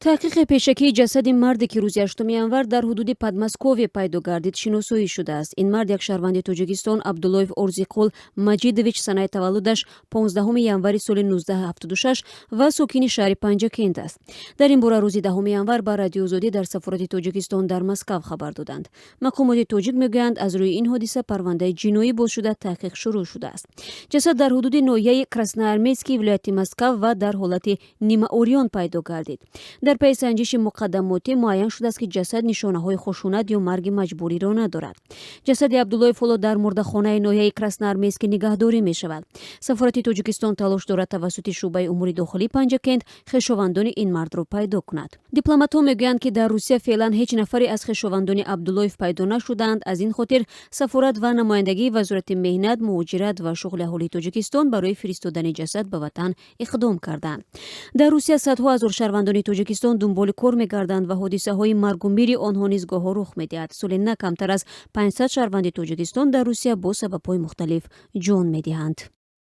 Таҳқиқи пешакии ҷасади марде, ки рӯзи 8 январ дар ҳудуди Подмосковье пайдо гардид, шиносоӣ шудааст. Ин мард як шаҳрванди Тоҷикистон, Абдуллоев Орзиқул Маҷидович, санаи таваллудаш 15 январи соли 1976 ва сокини шаҳри Панҷакент аст. Дар ин бора рӯзи 10 январ ба Радиои Озодӣ дар сафорати Тоҷикистон дар Москав хабар доданд. Мақомоти тоҷик мегӯянд, аз рӯи ин ҳодиса парвандаи ҷиноӣ боз шуда, таҳқиқ шурӯъ шудааст. Ҷасад дар ҳудуди ноҳияи Красноармейский вилояти Москав ва дар ҳолати нимаурён пайдо гардид. Дар пайи санҷиши муқаддамотӣ муайян шудааст, ки ҷасад нишонаҳои хушунат ё марги маҷбуриро надорад. Ҷасади Абдуллоев ҳоло дар мурдахонаи ноҳияи Красноармейский нигаҳдорӣ мешавад. Сафорати Тоҷикистон талош дорад тавассути шӯъбаи умури дохилии Панҷакент хешовандони ин мардро пайдо кунад. Дипломатҳо мегӯянд, ки дар Русия феълан ҳеҷ нафаре аз хешовандони Абдуллоев пайдо нашудаанд. Аз ин хотир сафорат ва намояндагии Вазорати меҳнат, муҳоҷират ва шуғли аҳолии Тоҷикистон барои фиристодани ҷасад ба ватан иқдом карданд. Дар Русия садҳо ҳазор шаҳрвандони Тоҷикистон дунболи кор мегарданд ва ҳодисаҳои маргу мири онҳо низ гоҳо рух медиҳад. Соли на камтар аз 500 шаҳрванди Тоҷикистон дар Русия бо сабабҳои мухталиф ҷон медиҳанд.